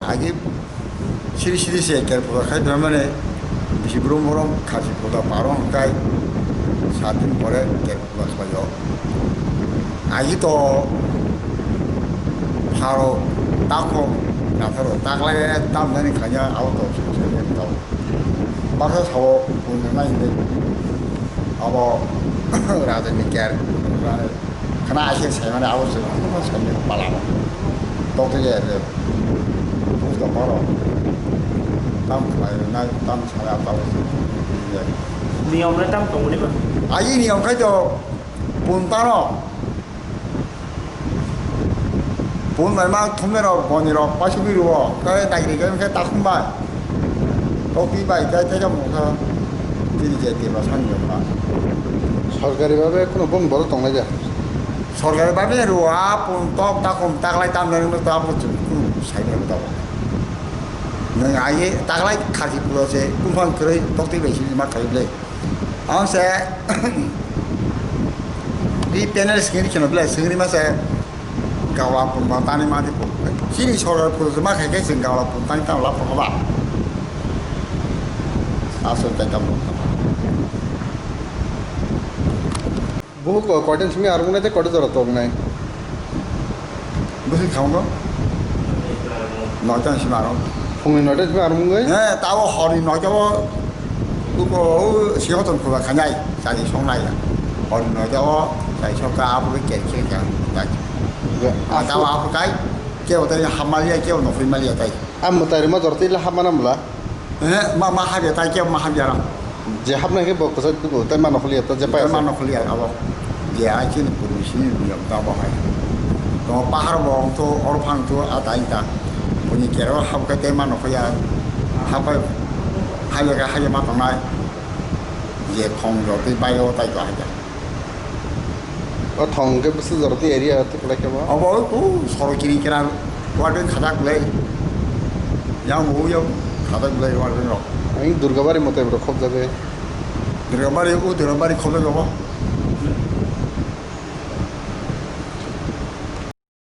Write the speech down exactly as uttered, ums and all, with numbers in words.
Agi siri siri se ker puja khai phaimani bisi brum brum khasi puja paro hwnkhe sat din pore ker puja khlaio. Agi to pharo takhok natharo taklai tamjani khanya abo to sukse tao. Baksa sao punjak nai hwnwi abo raja ni ker khana aise saimani abo chwng saimani pala no tokte ya re puja paro tam khlai nai tam saya tao. Niyom le tam tongmani ba? Aji niyom khai to puntano. Pun bai ma thumne rok boni rok paisugwi rwo, tei nagri khe khe takhum bai. Topi bai tei tei mokha tini je tiro sani rok ba. Sorkari babe kheno bong boro tongnai ja. Sorkari babe rwo a pun tok takhum taklai tamnai rok ta bo chwng khunu saimani tabok. Nwng aye taklai kharchi pulo se kumphang kwrwi tokti bai sini ma khayo le. Ang se di panel singri kheno bele singri ma se gawa pun ma tani ma di pun. Sini sorkar pun ma khai khai sing gawa pun tani tam lap ba. Asol kai tam. Buhuk koitan simi arung nai te koitan jora tok nai. Bwswk thangno? Noita ni simi arung. Phungni noita simi arung wngwi? Eh, tabo horni noita o uko o si hoton khuba khanai, chani songnai. Horni noita o chai sokha abo ke kel kel kha tai. Tabo abo kai, kebo tai hamaliya, kebo nokhri maliya tai. Am tai rima jorti la hamana mula. Eh, ma, ma habya tai, kebo ma habya ra. Je hapnai khe bo kwchai tubu, tei mano khliya ta je paya. Tei mano khliya abo. Je ai chini purni sini niyom ta bo hai. To pahar bo to or phang to a tai ta. Buni kero hap khe tei mano khliya. Hap hai, hai ga hai ma tongnai. Je thong jo tei bai o tai to hai ta. O thong khe bwswk jora tei area tei kwlai khe bo? Obo o sorok kiri kira warden khatak le. Yang bo yang khatak le warden rok. Ang Durgabari motai borok khobjagwi. Durgabari o Durgabari khobjak obo.